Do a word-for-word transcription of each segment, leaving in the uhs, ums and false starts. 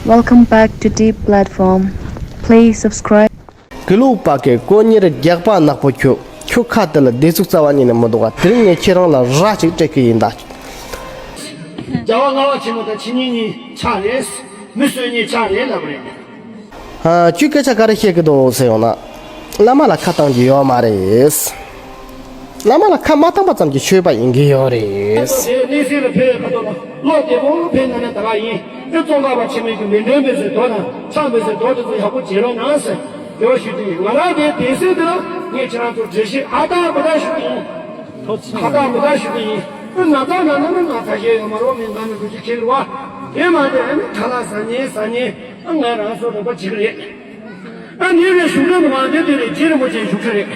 Welcome back to Deep Platform. Please subscribe. དགེ་ལུགས་པ་གི་དཀོན་གཉེར་རྒྱགས་པ་ནག་པོ་ཁྱོད། ཁྱོད་ཁ་དེ་ལ་བདེ་ཚུགས་རྩ་བ་ཉིད་ནས་མི་འདུག་ག་དེ་རིང་ངས་ཁྱེད་རང་ལ་ར་ཅིག་སྤྲད་ཀྱི་ཡིན་ད། རྒྱལ་བ་ལྔ་པ་ཆེན་པོ་དང་ཕྱི་ཉིན་གཉིས་ཆ་རེད། མི་གསོད་ཉིན་ཆ་རེད་ལབ་རེད། ཨ། ཁྱོད་སྐད་ཆ་ག་རེ་བཤད་ཀྱི་འདུག་ཟེར་ཡོང་ན། བླ་མ་ལ་ཁ་བཏང་རྒྱུ་ཡོད་མ་རེད། བླ་མ་ལ་ཁ་མ་བཏང་པ་ཙམ་གྱིས་ཆོས་པ་ཡིན་གྱི་ཡོད་རེད། དེ་གནས་སེལ་ལ་ཕེབས་ཡོད་པ་དང་བློ་བདེ་པོ་ཕེབས་ན་ནི་ད་ག་ཡིན། དེ་ཙོང་ཁ་པ་ཆེན་མོའི་གི་མི་འདོན་པའི་ཟེར་དོ་དང་ཚང་མའི་ཟེར་དོ་དེ་ཚོ་ཡག་པོ་བྱེད་རོགས་གནང་ཟེར་དེ་བ་ཞུ་དེ་ཡིན། ང་རང་དེ་དེ་སེལ་དེ་ལ་ངས་ཁྱེད་རང་ཚོ་འགྲེལ་བཤད་ཨ་ཏག་མི་ཏག་ཞུ་གི་ཡིན། ཁ་ཏག་མི་ཏག་ཞུ་གི་ཡིན། ཨ་ན་ཚ་ན་ན་ན་ན་ཚ་ཞེས་ཡོད་མ་རོགས་མིན་གང་ནས་འགུལ་རྒྱུ་ཁྱེར་བ། དེ་མ་དེ་ཨ་ནི་ཁ་ལག་ཟ་ཉེན་ཟ་ཉེན་ཨ་ང་རང་སོ་རོགས་པ་བྱེད་ཀྱི་རེད། ཨ་ནི་རེ་ཞུ་གི་མ་དེ་དེ་རེད། རྗེ་རིན་པོ་ཆེ་ཞུ་གི་རེད།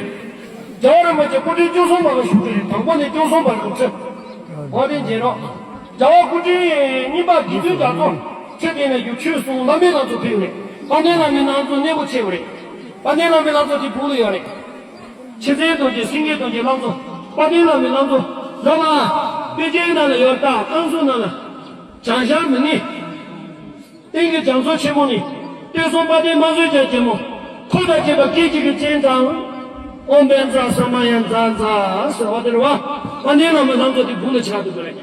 རྒྱལ་བ་རིན་པོ་ཆེ་སྐུ་ཕྲེང་བཅུ་གསུམ་པ་ལ་ཞུ་གི་རེད། དང་པོ་ནས་བཅུ་གསུམ་པ་ལ་ཞུ་གི་རེད། འོ་དེ་རྗེས་རོགས། རྒྱལ་བ་སྐུ་ཕྲེང་གཉིས་པ་དགེ་འདུན་རྒྱ་མཚོ་ཁྱེད་དེ་ནས་རྒྱུ་ཆོས་གསུང་བླ་མའི་ལམ་གཙོ་ཕེབས་རེད། དཔལ་ལྡན་བླ་མའི་ལམ་གཙོ་གནས་པོ་ཆེ་བ་རེད། དཔལ་ལྡན་བླ་མའི་ལམ་གཙོ་དེ་བུ་ལ་ཡོད་རེད། ཆེ་བཙན་རྡོ་རྗེ་སེང་གེ་རྡོ་རྗེ་ལམ་གཙོ་དཔལ་ལྡན་བླ་མའི་ལམ་གཙོ་འགྲོ་ལ། པེ་ཅིང་ནང་ལ་ཡོད་ད་ཀན་སུའུ་ནང་ལ། བྱང་ཤར་མི་ནི། ཏིང་གི་རྒྱ་མཚོ་ཆེན་མོ་ནི། སྟོད་གསུམ་དཔལ་ལྡན་དམག་ཟོར་རྒྱལ་ཆེན་མོ། འཁོར་དང་བཅས་པ་སྐད་ཅིག་གིས་སྤྱན་དྲངས། ཨོཾ་བཛྲ་ས་མ་ཡ་ཛཿཛཿ་ཟེར་བ་དེ་རེད་བ། དཔལ་ལྡན་བླ་མའི་ལམ་གཙོ་དེ་བུ་ལ་ཆགས་འདུག་གི་རེད།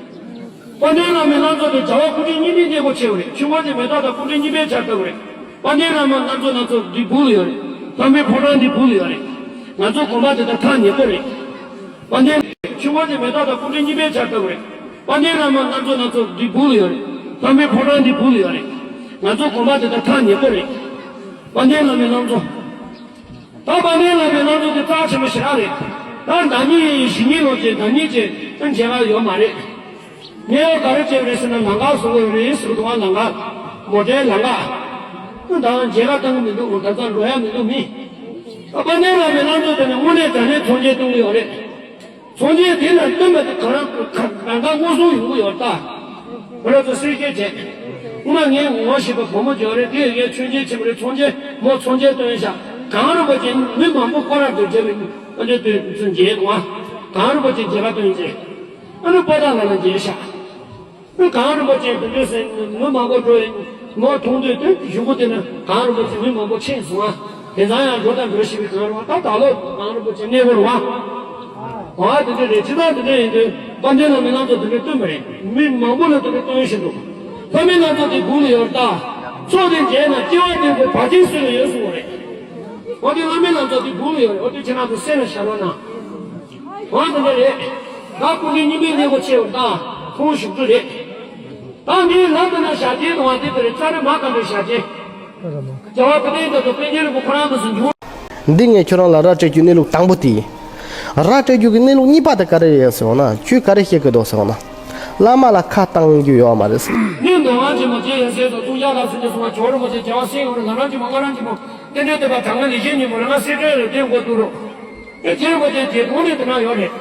དཔལ་ལྡན་བླ་མའི་ལམ་གཙོ་དེ་རྒྱལ་བ་སྐུ་ཕྲེང་གཉིས་པའི་གནས་སྒོ་ཕྱེ་བ་རེད། ཆོས་འཁོར་གྱི་མེ་སྟག་དང་སྐུ་ཕྲེང་གཉིས་པའི་ཆར་ལྟ་བུ་རེད། དཔལ་ལྡན་བླ་མ་ལམ་གཙོ་ལམ་གཙོ་འདི་བུ་ལ་ཡོད་རེད། བླ་མའི་ཕོ་བྲང་འདི་བུ་ལ་ཡོད་རེད། ང་ཚོ་དགོན་པ་དེ་དག་ཐག་ཉེ་པོ་རེད། དཔལ་ལྡན་ཆོས་འཁོར་གྱི་མེ་སྟག་དང་སྐུ་ཕྲེང་གཉིས་པའི་ཆར་ལྟ་བུ་རེད། དཔལ་ལྡན་བླ་མ་ལམ་གཙོ་ལམ་གཙོ་འདི་བུ་ལ་ཡོད་རེད། བླ་མའི་ཕོ་བྲང་འདི་བུ་ལ་ཡོད་རེད། ང་ཚོ་དགོན་པ་དེ་དག་ཐག་ཉེ་པོ་རེད། དཔལ་ལྡན་བླ་མའི་ལམ་གཙོ། ད་དཔལ་ལྡན་བླ་མའི་ལམ་གཙོ་དེ་རྩ་ཆེན་པོ་ཞེ་དྲག་རེད། ད་ཟླ་ཉིན་ཞེ་གཉིས་ལོ་ཅན་ཟླ་ཉིན་ཅན་མཇལ་ཁ་ཡོད་མ་རེད། ངས་ག་རེ་བྱས་པ་རེད་ཟེར་ན་ལམ་ཁ་བཟོ་དགོས་རེད་ཟེར་གི་འདུག་བ། ལམ་ཁ་མོ་ཊའི་ལམ་ཁ་ད་མཇལ་ཁ་བཏང་གི་མི་འདུག་ད་ལྟ་འགྲོ་ཡ་མི་འདུག་མི། ད་དཔལ་ལྡན་བླ་མའི་ལམ་གཙོ་དེ་ནི་དངོས་གནས་དྲང་གནས་ཚོང་ཆེན་གཏོང་གི་ཡོད་རེད། ཚོང་ཆེན་དེ་ལ་བསྟུན་པ་དེ་ག་རང་ག་ག་ག་མངོན་སུམ་ཡོང་གི་ཡོད་ད། ཁོ་ར་ཚོ་སེར་སྐྱེས་བྱས། སྔོན་མ་ངའི་ངོ་ཤེས་པ་བུ་མོ་ཅིག་ཡོད་རེད། དེ་ངའི་མཆོད་མཇལ་ཆེན་པོ་རེད། ཚོང་ཆེན་མོ་ཚོང་ཆེན་བཏོན་ཤག་གངས་རིན་པོ་ཆེ་མི་མང་པོ་སྐོར་ར་འདུག་མཇལ་བའི་ཨ་འདྲ་དུས་ཚོད་མཇལ་གོ་ཨ། གངས་རིན་པོ་ཆེ་མཇལ་ཁ་བཏོན་བྱས། ཨ་ནི་པོ་ཏཱ་ལ་ལ་མཇལ་ཤག་ཨ་ནི་གངས་རིན་པོ་ཆེ་དེ་འདྲ་ཟེར་མི་མང་པོ་འགྲོ་ཡིན་མོ་མཐོང་དུས་དེ་གཞུག་གུ་དེ་ནི་གངས་རིན་པོ་ཆེ་མི་མང་པོ་ཕྱིན་སོང་ཨ། དེང་སང་ཡང་འགྲོ་དང་འགྲོ་བཞིན་པའི་གངས་རིན་པོ་ད་ད་ལོ་གངས་རིན་པོ་ཆེ་གནས་སྐོར་བ། འོ་དེ་འདྲ་རེད། ཇི་ལྟར་དེ་འདྲ་ཡིན་དུས་དཔལ་ལྡན་བླ་མའི་ལམ་གཙོ་དེ་འདྲ་བཏོན་པ་རེད། མི་མང་པོ་ལ་དེ་འདྲ་བཏོན་བཞིན་འདུག་བླ་མའི་ལམ་གཙོ་དེ་དགུང་ལ་ཡོད་ད། ཚོགས་དེ་མཇལ་ན་སྐྱེ་བ་བདུན་པོ་བར་ཆད་སོལ་བ་ཡོད་གསུངས་པ་རེད། འོ་དེ་བླ་མའི་ལམ་གཙོ་དེ་དགུང་ལ་ཡོད་རེད། འོ་དེ་ཁྱེད་རང་ཚོ་སེམས་ལ་བཞག་རོགས་གནང་། འོ་དེ་འདྲ་རེད། ད་སྐུ་ཕྲེང་གཉིས་པའི་གནས་སྒོ་ཕྱེ་བ་ད་ཁོང་བཞུགས་རྒྱུ་རེད། ད་འདིའི་ལམ་དུ་ན་ཞག་བརྒྱད་དང་བ་དེ་དེ་རེད། ཙཱ་རི་མ་ཀ་འདྲའི་ཞག་བརྒྱད། རྒྱལ་བ་དཔལ་ལྡན་འདས་དང་དཔལ་གྱི་རིན་པོ་ཁོ་རང་དུ་སུ་འབྱུང་། འདི་ངས་ཁྱོད་རང་ལ་ར་སྤྲད་རྒྱུའི་གནས་ལུགས་དང་པོ་དེ་ཡིན། ར་སྤྲད་རྒྱུ་གི་གནས་ལུགས་གཉིས་པ་དེ་ག་རེ་རེད་ཟེར་བ་ན། ཁྱོད་ག་རེ་བཤད་ཀྱི་འདུག་ཟེར་བ་ན། བླ་མ་ལ་ཁ་བཏང་རྒྱུ་ཡོད་མ་རེད་ཟེར། ནི་འདོད་ལྔ་ཆེན་མོ་རྗེ་ཡབ་སྲས་དང་ལྟུང་བཤགས་ལ་སོགས་ཀྱི་གསུང་བ་ཇོ་བོ་རིན་པོ་ཆེ་རྒྱལ་བ་སྲས་ཡོངས་རིན་ང་རང་གཅིག་པོ་ང་རང་གཅིག་པོ་རྟེན་འབྲེལ་བསྟོད་པ་དྲང་ངེས་ལེགས་བཤད་སྙིང་པོ་རིན་ང་སྲིད་གྲོས་ལ་བརྟེན་དགོས་འདུག་རོགས། དེ་རྗེ་རིན་པོ་ཆེ་རྗེ་དུང་ནས་དེ་ན་ཡོད་རེད།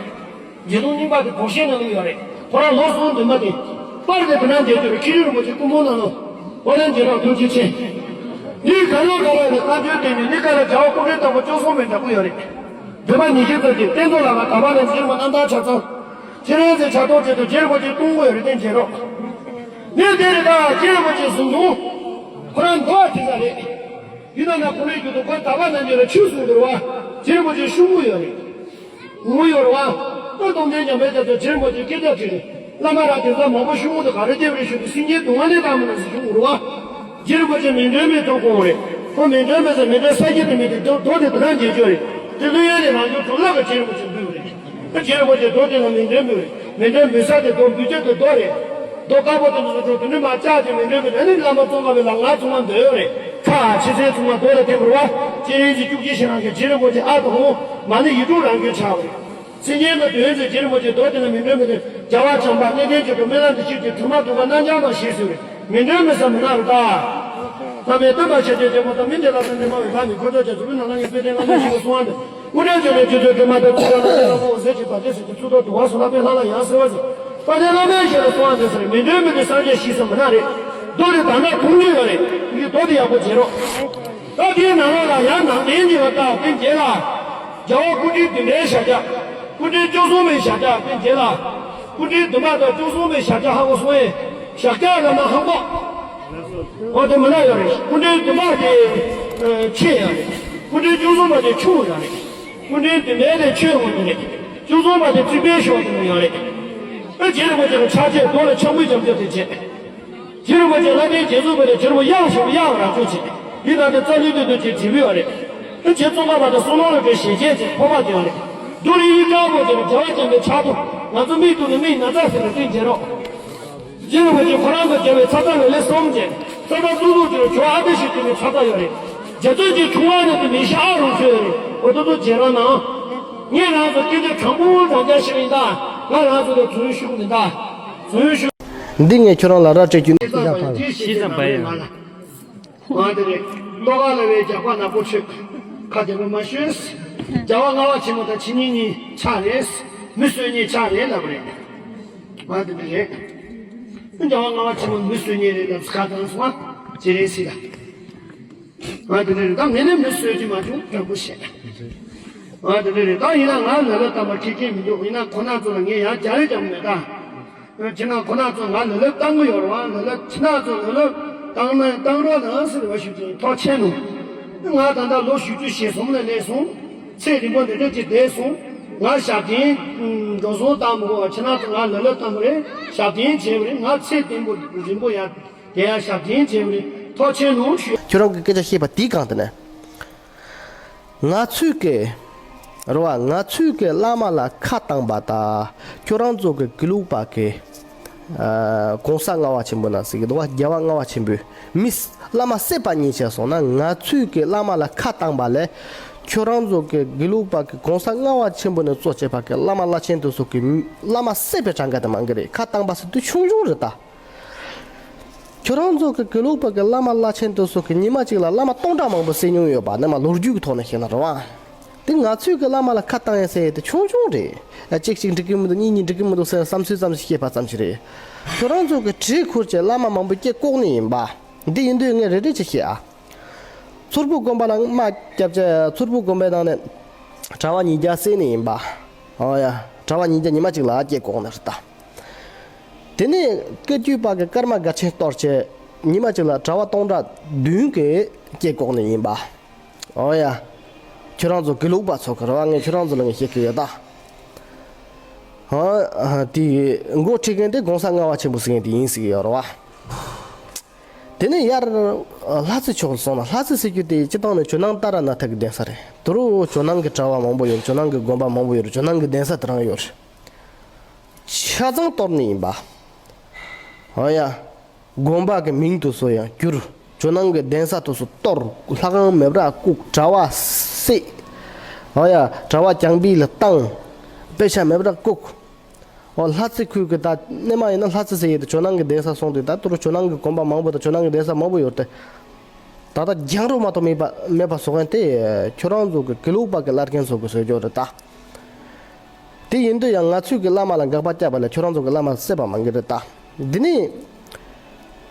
རྗེ་དུང་རྙིང་པ་དེ་བོགས་ཤེས་ནང་ལ་ཡོད་རེད། ཁོ་རང་ལོ་གསུམ་འདུན་པ་དེ། པར་དེ་དེ་ན་མཇལ་རྒྱུ་རེད། ཁྱི་རིགས་རིན་པོ་ཆེ་སྐུ་འབུམ་ནང་ལོ། ཨོ་ལན་རྗེ་རབ་ཐུགས་རྗེ་ཆེ། འདིའི་ག་ལོ་ག་ལོ་ནས་བཀའ་འགྱུར་བསྟན་ནས་འདི་ག་ལ་རྒྱལ་བ་སྐུ་ཕྲེང་དང་པོ་བཅུ་གསུམ་པའི་འདྲ་པོ་ཡོད་རེད། འདོད་པ་ཉི་ཤུ་ཙམ་གྱིས་བསྟན་རྫོང་ལ་ང་ད་བ་ལ་འཛིན་མ་རྣམ་ཐར་ཆ་ཚང་། ཁྱེད་རང་ཚོའི་ཕྱག་རྟོགས་ཆེད་དུ་རྗེ་རིན་པོ་ཆེ་གཏོང་དགོས་ཡོད་རེད། བསྟན་བྱེད་རོགས། ངས་དེ་རེད་ད་རྗེ་རིན་པོ་ཆེ་གསུང་སོང་། ཁོ་རང་འདུག་བ་དེ་ས་རེད། ཡིན་ན་ན་ཁོ་རའི་རྒྱུད་དུ་ཁོ་ད་བ་ན་འཇོག་ལ་ཆོས་གསུང་འདུག་བ། རྗེ་རིན་པོ་ཆེ་ཤུ་གུ་ཡོད་རེད། ངུ་ཡོད་རེད་བ། ད་སྟོང་ཆེན་འཇམ་དཔལ་རྒྱ་མཚོ་རྗེ་རིན་པོ་ཆེ་སྐད་ཆ་དྲིས་རེད། བླ་མ་རང་དེང་སང་མང་པོ་ཤུ་གུ་དུ་ག་རེ་བལྟས་པ་རེད་ཞུ་དུས་སེང་གེའི་གདོང་ལ་ལྟ་མི་ན་ཟེར་ཞུ་འུར་བ། རྗེ་རིན་པོ་ཆེ་མཎྜལ་མེ་ཐོག་གོང་རེད། ཁོ་མཎྜལ་མེ་ཟེར་མཎྜལ་ས་སྐྱེ་དུ་མེད་དེ་རྡོ་རྡོ་དེ་དུ་རང་འཇལ་ཆོག་རེད། དེ་ལུས་ཡོན་ནས་རང་བྱུང་གྲུབ་ལ་ག་རྗེ་རིན་པོ་ཆེ་འབུལ་བ་རེད། ད་རྗེ་རིན་པོ་ཆེ་རྡོ་དེ་ལ་མཎྜལ་འབུལ་བ་རེད། མཎྜལ་འབུལ་ས་དེ་རྡོ་འབུལ་ཆེད་དུ་རྡོ་རེད། རྡོ་དཀར་པོ་དེ་ཚོ་ཚོ་དེ་ནི་མ་བཅག་ཅིག་མཎྜལ་འབུལ་ཨ་ནི་བླ་མ་ཙོང་ཁ་པའི་ལ་ང་ཚང་མ་འདོད་ཡོད་རེད། ཁ་ཕྱི་ཚེ་ཚང་མ་རྡོ་ལ་ཐེབས་རུ་བ། སྤྱན་རས་གཟིགས་བཅུ་གཅིག་ཞལ་རང་གི་རྗེ་རིན་པོ་ཆེ་ཨ་དང་མ་ནི་ཡིད་འཕྲོག་རང་རྒྱུད་ཆགས་པ་རེད། སེམས་ཅན་གྱི་དོན་དུ་རྗེ་རིན་པོ་ཆེ་རྡོ་དེ་ལ་མཎྜལ་འབུལ་ཏེ་རྒྱལ་བ་བྱམས་པ་གནས་བརྟན་གྱི་གྲོགས་སྨོན་ལམ་འདི་ཤེས་ཀྱི་དྲི་མ་གདུང་བ་རྣམ་སྦྱང་དང་ཞེས་ཟེར་བའི་མཎྜལ་འབུལ་ས་མི་ནག་རུ་བཏགས། བླ་མའི་བསྟན་པ་ཤར་ཕྱིར་རྒྱལ་པོ་དང་མི་འདི་ལ་ཕན་འདི་མ་བའི་བླ་མའི་འཁོར་ཚོགས་ཀྱང་གཟུགས་པོའི་ནང་ན་ངེས་པའི་རྟེན་ལ་གནས་ཤིང་གི་གསུང་བ་འདི། དངོས་འབྲེལ་བརྗོད་ལས་རྒྱུ་མཚན་དྲི་མ་དང་ཚིག་ར་ལ་དེ་ལ་མོ་ཟེར་གྱི་བར་ཆད་ཟེར་གྱི་ཚུལ་ཐོག་ཏུ་བ་སོ་ལ་པའི་ལྷ་ལ་ཡང་ཟེར་བ་ཟེར། དཔལ་ལྡན་བླ་མའི་ཞལ་ལ་གསུང་བ་འདི་ཟེར་མི་འདོད་མི་འདོད་སངས་རྒྱས་ཤིག་ཟེར་མི་ན་རེད། རྡོ་རེ་དང་ན་ཐུང་ཉུལ་བ་རེད། འདི་རྡོ་དེ་ཡག་པོ་བྱེད་རོགས། ད་དེའི་ནང་ལོགས་ལ་ཡང་ནང་བསྟན་གྱི་བ་ལྟ་བ་དེ་རྗེས་ལ། རྒྱལ་བ་སྐུ་ཕྲེང་བདུན་པའི་ཞབས་བཀྱག་སྐུ་ཕྲེང་བཅུ་གསུམ་པའི་ཞབས་བཀྱག་དེ་རྗེས་ལ། སྐུ་ཕྲེང་བདུན་པ་དང་བཅུ་གསུམ་པའི་ཞབས་བཀྱག་ཧ་གོ་སོང་ངས། ཞབས་བཀྱག་ལ་ན་ཧང་པོ། འོ་དེ་མི་ལ་ཡོད་རེད། སྐུ་ཕྲེང་བདུན་པ་དེ་ཆེ་ཡང་རེད། སྐུ་ཕྲེང་བཅུ་གསུམ་པ་དེ་ཆུང་ཡང་རེད། སྐུ་ཕྲེང་བདུན་པའི་དེ་ཆོས་འོང་དུ་རེད། བཅུ་གསུམ་པ་དེ་རྩིག་པའི་ཤོག་ཏུ་ཡང་རེད། ཨེ་རྗེ་རིན་པོ་ཆེ་ལ་ཕྱག་རྗེས་རྡོ་ལ་ཕྱག་མུས་ཅམ་ཅམ་དེ་བྱས། རྗེ་རིན་པོ་ཆེ་ལྷ་ལྡན་རྗེ་བཙུན་པ་ལས་རྗེ་རིན་པོ་གཡག་ཞིག་གཡག་རང་བྱུང་བྱས། འདི་ལྟར་དེ་རྩ་ལུས་དུ་དུ་ཅེས་བྲིས་ཡོད་རེད། ཨེ་རྗེ་ཙོང་ཁ་པ་དང་བསོད་ནམས་རིན་པོ་ཆེ་ཞལ་མཇལ་ཅེས་ཕོར་པ་དེ་ཡང་རེད། རྡོ་རིང་ཡིག་དཀར་པོ་ཅན་རྒྱལ་བ་བྱམས་པའི་ཕྱག་ཏུ་ང་ཚོ་མིག་ཏུ་ནི་མིག་ན་ཚ་ཟེར་བའི་སྟེང་མཇལ་རོགས། རྗེ་རིན་པོ་ཆེ་ཁོ་རང་གིས་མཇལ་བའི་ཚ་ཚ་ལེ་ལེ་གསུམ་མཇལ། ཚ་ཚ་ཏུག་ཏུག་ཅིག་ལ་ཇོ་ཨ་ཏི་ཤི་ཏི་མི་ཚ་ཚ་ཡོད་རེད། རྗེ་བཙུན་གྱི་ཆུང་བ་ནི་དུ་མི་ཤ་ཨ་རུ་ཚོད་ཡོད་རེད། འོ་ཏོ་ཏོ་མཇལ་རོགས་གནང་། ངས་རང་ཚོ་སྐད་ཆ་དྲང་པོ་དྲང་རྐྱང་ཞིག་ཡིན་ད། ང་རང་ཚོ་ལ་རྫུན་ཤོད་མི་ད། རྫུན་ཤོད། འདི་ངས་ཁྱོད་རང་ལ་ར་སྤྲད་རྒྱུ་ནི་ཅི་ཙམ་པ་ཡིན། ཤི་ཙམ་པ་ཡིན། ང་དེ་རེད། ལྟོ་ག་ལ་བའི་རྒྱགས་པ་ནག་པོ་ཆོད། ཁ་རྒྱག་པ་མ་ཤོད། རྒྱལ་བ་ལྔ་པ་ཆེན་པོ་དང་ཕྱི་ཉིན་གཉིས་ཆ་རེད། མི་གསོད་ཉེས་ཆ་རེད་ལབ་རེད། ང་དེ་འདྲ་རེད། རྒྱལ་བ་ལྔ་པ་ཆེན་པོ་མི་གསོད་ཉེས་རེད་ལབ་ཁ་བཏང་སོང་ང་། ཇེ་རེད་སི་ལ། ང་དེ་འདྲ་རེད། ད་ངས་ནི་མི་གསོད་ཀྱི་མ་བྱུང་དྲང་པོ་བཤད། ང་དེ་འདྲ་རེད། ད་ཡིན་ན་ང་ལ་ལ་ལྟ་མ་ཁེ་ཁེ་མི་འདུག་ཡིན་ན་ཁོ་ན་ཚོ་ལ་ངས་ཡང་རྒྱ་རེ་རྒྱག་མེད་ད། ཁྱེད་རང་ཁོ་ན་ཚོ་ང་ལ་ལབ་བཏང་གི་ཡོད་རེད་བ། ལ་ལབ་ཁྱེད་རང་ཚོ་ལ་ལབ་བཏང་ན་བཏང་རོགས་གནང་ཟེར་བ་ཞུ་གི་ཡིན། ཐོག་ཆེན་ནོ། ང་ད་ལྟ་ལོ་བཞི་བཅུ་ཞེ་གསུམ་ལ་སླེབས་སོང་། ཚེ་རིང་པོ་འདི་འདྲ་ཅིག་བསྡད་སོང་། ང་ཞབས་བརྟན་འགྲོ་སོང་བཏང་མི་དགོས་པ། ཁྱེད་རང་ཚོ་ང་ལ་ལབ་བཏང་གི་རེད། ཞབས་བརྟན་བྱས་པ་རེད། ང་ཚེ་བརྟན་པོ་རིང་པོ་ཡང་བསྡད་ཡ་ཞབས་བརྟན་བྱས་པ་རེད། ཐོག་ཆེན་ནོ་ཞུ། ཁྱོད་རང་གི་སྐད་ཆ་བཤད་པ་དེའི་སྒང་དེ་ནས། ང་ཚོས་ཀྱི། རེད་བ། ང་ཚོས་ཀྱི་བླ་མ་ལ་ཁ་བཏང་པ་དང་། ཁྱོད་རང་ཚོ་གི་དགེ་ལུགས་པ་གི། ཨ། གོང་ས་ལྔ་པ་ཆེན་པོ་ན་ཟེར་གི་འདུག་བ། རྒྱལ་བ་ལྔ་པ་ཆེན་པོས་མི་བླ་མ་བསད་པ་ཉིད་བྱས་སོང་ན། ང་ཚོས་ཀྱི་བླ་མ་ལ་ཁ་བཏང་པ་ལས། ཁྱོད་རང་ཚོ་གི་དགེ་ལུགས་པ་གི་གོང་ས་ལྔ་པ་ཆེན་པོ་ནས་གཙོ་བྱས་པ་གི་བླ་མ་བླ་ཆེན་དེ་ཚོ་གི་བླ་མ་བསད་པའི་གྲངས་ཀ་དེ་མང་གི་རེད། ཁ་བཏང་པ་ཟེར་དུས་ཆུང་ཆུང་རེད་ད། ཁྱོད་རང་ཚོ་གི་དགེ་ལུགས་པ་གི་བླ་མ་བླ་ཆེན་དེ་ཚོ་གི་ཉི་མ་གཅིག་ལ་བླ་མ་སྟོང་ཕྲག་མང་པོ་བསད་མྱོང་ཡོད་པ་ནི་མ་ལོ་རྒྱུས་ཀྱི་ཐོག་ནས་བཤད་ན་རེད་བ། དེ་ང་ཚོས་གི་བླ་མ་ལ་ཁ་བཏང་ཡ་ཟེར་ཡ་དེ་ཆུང་ཆུང་རེད། ཨ། གཅིག་གཅིག་འགྲིག་གི་མི་འདུག་གཉིས་གཉིས་འགྲིག་གི་མི་འདུག་ཟེར་བསམ་ཚུལ་ཙམ་ཞིག་བཤད་པ་ཙམ་ཞིག་རེད། ཁྱོད་རང་ཚོ་གི་གྲས་ཁུར་གྱི་བླ་མ་མང་པོ་སྐད་བཀོག་ནི་ཡིན་པ། འདི་ཡིན་དུས་ངས་རེ་རེ་ཅིག་བཤད་ཨ། མཚུར་ཕུ་དགོན་པ་ལ་དམག་བརྒྱབ་བྱས། མཚུར་ཕུ་དགོན་པའི་ནང་ནས་གྲྭ་པ་ཉིས་བརྒྱ་བསད་ནི་ཡིན་པ། ཨོ་ཡ། གྲྭ་པ་ཉིས་བརྒྱ་ཉི་མ་གཅིག་ལ་སྐད་བཀོག་ནི་རེད་ད། དེ་ནས་བཀའ་བརྒྱུད་པ་གི་ཀརྨ་དགའ་ཆེན་གཏོར་བྱས། ཉི་མ་གཅིག་ལ་གྲྭ་པ་སྟོང་ཕྲག་བདུན་གྱིས་སྐད་བཀོག་ནི་ཡིན་པ། ཨོ་ཡ། ཁྱོད་རང་ཚོ་དགེ་ལུགས་པ་ཚོ་གི་རེད་བ། ངས་ཁྱོད་རང་ཚོ་ལ་ངས་བཤད་ཀྱི་ཡོད་ད། ཨ། དེ་འགོ་ཁྲིད་མཁན་དེ་གོང་ས་ལྔ་པ་ཆེན་པོ་ཟེར་མཁན་དེ་ཡིན་ཟེར་གྱི་ཡོད་རེད་བ། དེ་ནས་ཡར་ལྷ་རྩེ་ཕྱོགས་སུ་སོང་ན། ལྷ་རྩེ་ཟེར་རྒྱུ་དེ་སྤྱིར་བཏང་ནས་ཇོ་ནང་ཏཱ་ར་ནཱ་ཐ་གི་གདན་ས་རེད། དེ་རུ་ཇོ་ནང་གི་གྲྭ་པ་མང་པོ་ཡོད། ཇོ་ནང་གི་དགོན་པ་མང་པོ་ཡོད། ཇོ་ནང་གི་གདན་ས་དེ་རང་ཡོད་རེད། ཆ་ཚང་གཏོར་ནི་ཡིན་པ། ཨོ་ཡ། དགོན་པ་གི་མིང་དེ་ཚོ་ཡང་བསྒྱུར། ཇོ་ནང་གི་གདན་ས་དེ་ཚོ་གཏོར། ལྷ་ཁང་མེད་པར་བཀུག་གྲྭ་པ་བསད། ཨོ་ཡ། གྲྭ་པ་རྐྱང་པའི་ལ་བཏང་། དཔེ་ཆ་མེད་པར་བཀུག་ཨོ། ལྷ་རྩེ་ཁུལ་གྱི་ད་སྔོན་མ་ཡིན་ན་ལྷ་རྩེ་ཟེར་ཡས་དེ་ཇོ་ནང་གི་གདན་ས་སོང་དུས། ད་དུ་རུ་ཇོ་ནང་གི་དགོན་པ་མང་པོ་དང་ཇོ་ནང་གི་གདན་ས་མང་པོ་ཡོད་དེ། ད་ལྟ་རྒྱང་རིང་མ་གཏོགས་མེད་པ་མེད་པ་བཟོ་མཁན་དེ་ཁྱོད་རང་ཚོ་གི་དགེ་ལུགས་པ་གི་བླ་རྒན་ཚོ་གི་བཟོས་ཀྱི་ཡོད་རེད་ད། དེ་ཡིན་དུས་ཡང་ང་ཚོས་གི་བླ་མ་ལ་དགག་པ་བརྒྱབ་པ་ལས་ཁྱོད་རང་ཚོ་གི་བླ་མ་བསད་པ་མང་གི་རེད་ད། འདི་ནི།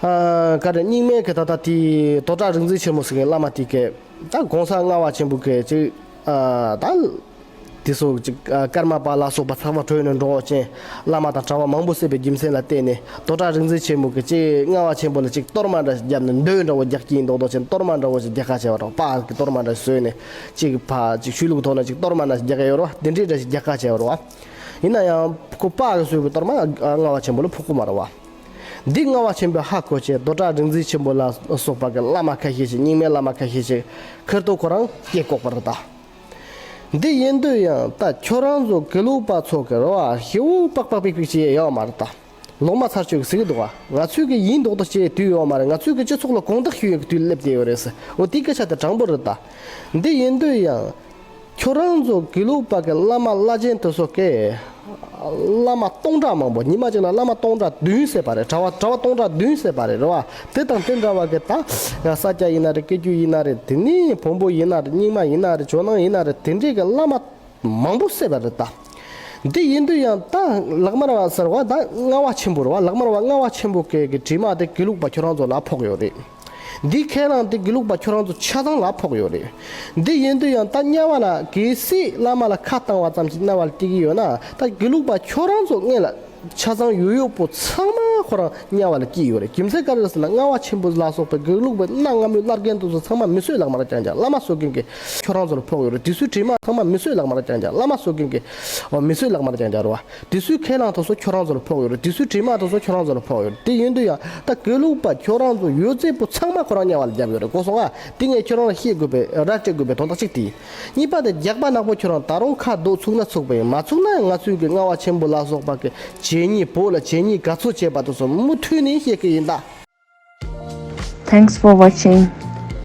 ཨ། ག་རེ། རྙིང་མའི་གི་ད་ལྟ་དེ་རྡོ་བྲག་རིག་འཛིན་ཆེན་མོ་ཟེར་མཁན་བླ་མ་དེ་གི་ད་གོང་ས་ལྔ་པ་ཆེན་པོ་གི་ཅིག་ཨ། ད་དེ་ཚོ་ཅིག་ཨ། ཀརྨ་པ་ལ་སོགས་པ་ཚང་མ་བྲོས་ནས་འགྲོ་བ་ཅན། བླ་མ་དང་གྲྭ་པ་མང་པོ་བསད་པའི་རྒྱུ་མཚན་ལ་བརྟེན་ནས་རྡོ་བྲག་རིག་འཛིན་ཆེན་མོ་གི་ཅིག་ལྔ་པ་ཆེན་པོ་ལ་ཅིག་གཏོར་མ་འདྲ་ཞིག་བརྒྱབ་ནས། མདོས་འདྲ་བོ་རྒྱག་གི་ཡིན་མདོག་མདོག་བྱས་ནས་གཏོར་མ་འདྲ་བོ་ཞིག་རྒྱག་ཁ་བྱས་པ་རེད། པཱ་གི་གཏོར་མ་འདྲ་ཞིག་བཟོས་ནས། ཅིག་ཕ་ཅིག་ཆོས་ལུགས་ཐོག་ནས་ཅིག་གཏོར་མ་འདྲ་ཞིག་རྒྱག་གི་ཡོད་རེད་བ། དེ་འདྲའི་འདྲ་ཞིག་རྒྱག་ཁ་བྱས་པ་རེད་བ། ཡིན་ན་ཡང་ཁོ་པཱ་གི་བཟོས་པའི་གཏོར་མ་ལྔ་པ་ཆེན་པོ་ལ་ཕོག་གི་མ་རེད་བ། འདི་ལྔ་པ་ཆེན་པོས་ཧ་གོ་བྱས། རྡོ་བྲག་རིག་འཛིན་ཆེན་པོ་ལ་སོགས་པ་གི་བླ་མ་ཁ་ཤས་ཤིག་རྙིང་མའི་བླ་མ་ཁ་ཤས་ཤིག་ཁེར་ཐོག་ཁོ་རང་སྐད་བཀོག་པ་རེད་ད། འདི་ཡིན་དུས་ཡང་ད་ཁྱོད་རང་ཚོ་དགེ་ལུགས་པ་ཚོ་གི་རེད་བ། ཞེ་པོ་པག་པག་པིག་པིག་བྱེད་ཡ་ཡོད་མ་རེད་ད། ལོག་སྨྲ་ཚར་གཅོད་ཀྱི་ཟེར་གི་འདུག་བ། ང་ཚོས་ཀྱི་ཡིན་མདོག་མདོག་བྱེད་དུས་ཡོད་མ་རེད། ང་ཚོས་ཀྱི་སྤྱི་ཚོགས་ལ་དགོངས་དག་ཞུ་ཡས་ཀྱི་དུས་སླེབས་བསྡད་ཡོད་རེད་ཟེར། འོ་དེའི་སྐད་ཆ་དེ་དྲང་པོ་རེད་ད། འདི་ཡིན་དུས་ཡང་ཁྱོད་རང་ཚོ་དགེ་ལུགས་པ་གི་བླ་མ་བླ་ཆེན་དེ་ཚོ་གིས་བླ་མ་སྟོང་ཕྲག་མང་པོ། ཉི་མ་གཅིག་ལ་བླ་མ་སྟོང་ཕྲག་བདུན་བསད་པ་རེད། གྲྭ་པ་གྲྭ་པ་སྟོང་ཕྲག་བདུན་བསད་པ་རེད། རེད་བ། དེ་དང་དེ་འདྲ་བ་གི་ད་ས་སྐྱ་ཡིན་ན་རེད། བཀའ་བརྒྱུད་ཡིན་ན་རེད། དེ་ནས་བོན་པོ་ཡིན་ན་རེད། རྙིང་མ་ཡིན་ན་རེད། ཇོ་ནང་ཡིན་ན་རེད། དེ་འདྲའི་གི་བླ་མ་མང་པོ་བསད་པ་རེད་ད། འདི་ཡིན་དུས་ཡང་ད་ལག་དམར་བ་ཟེར་བ་ད་ལྔ་པ་ཆེན་པོ་རེད་བ། ལག་དམར་བ་ལྔ་པ་ཆེན་པོ་གི་གི་དྲི་མ་དེ་དགེ་ལུགས་པ་ཁྱོད་རང་ཚོ་ལ་ཕོག་ཡོད་རེད། འདི་ཁས་བླངས་དེ་དགེ་ལུགས་པ་ཁྱོད་རང་ཚོ་ཆ་ཚང་ལ་ཕོག་ཡོད་རེད། འདི་ཡིན་དུས་ཡང་ད་དམྱལ་བ་ལ་གལ་སྲིད་བླ་མ་ལ་ཁ་བཏང་བ་ཙམ་ཞིག་རྣ་བ་ལ་སྐྱེ་གི་ཡོད་ན། ད་དགེ་ལུགས་པ་ཁྱོད་རང་ཚོ་སྔོན་ལ་ ཆ་ཚང་ཡོད་ཡོད་པོ་ཚང་མ་ཁོ་རང་དམྱལ་བ་ལ་སྐྱེས་ཡོད་རེད། རྒྱུ་མཚན་ག་རེ་རེད་ཟེར་ན། ལྔ་བ་ཆེན་པོ་ལ་སོགས་པའི་དགེ་ལུགས་པའི་གནའ་སྔ་མོའི་བླ་རྒན་དེ་ཚོ་ཚང་མ་མི་གསོད་ལག་དམར་རྐྱང་རྐྱང་། བླ་མ་གསོད་མཁན་གྱིས་ཁྱོད་རང་ཚོ་ལ་ཕོག་ཡོད་རེད། དེ་ཚོའི་གྲིབ་མ་ཚང་མ་མི་གསོད་ལག་དམར་རྐྱང་རྐྱང་། བླ་མ་གསོད་མཁན་གྱིས་ཨོ་མི་གསོད་ལག་དམར་རྐྱང་རྐྱང་རེད་བ། དེ་ཚོའི་ཁས་བླངས་དེ་ཚོ་ཁྱོད་རང་ཚོ་ལ་ཕོག་ཡོད་རེད། དེ་ཚོའི་གྲིབ་མ་དེ་ཚོ་ཁྱོད་རང་ཚོ་ལ་ཕོག་ཡོད་རེད། དེ་ཡིན་དུས་ཡང་ད་དགེ་ལུགས་པ་ཁྱོད་རང་ཚོ་ཡོད་ཚད་པོ་ཚང་མ་ཁོ་རང་དམྱལ་བ་ལ་བརྒྱབ་ཡོད་རེད་གོ་སོང་ང་། དེ་ངས་ཁྱོད་རང་ལ་བཤད་དགོས་པའི་ར་སྤྲད་དགོས་པའི་དོན་དག་གཅིག་དེ་ཡིན། གཉིས་པ་དེ་རྒྱགས་པ་ནག་པོ་ཁྱོད་རང་ད་རུང་ཁ་རྡོག་ཚུགས་ན་ཚུགས་པ་ཡིན། མ་ཚུགས་ན་ཡང་ང་ཚོའི་གི་ལྔ་བ་ཆེན་པོ་ལ་སོགས་པ་གི་བྱས་ཉེས། བོད་ལ་བྱས་ཉེས་ག་ཚོད་བྱས་པ་དེ་ཚོ་མུ་མཐུད་ནས་བཤད་གི་ཡིན་ད། Thanks for watching.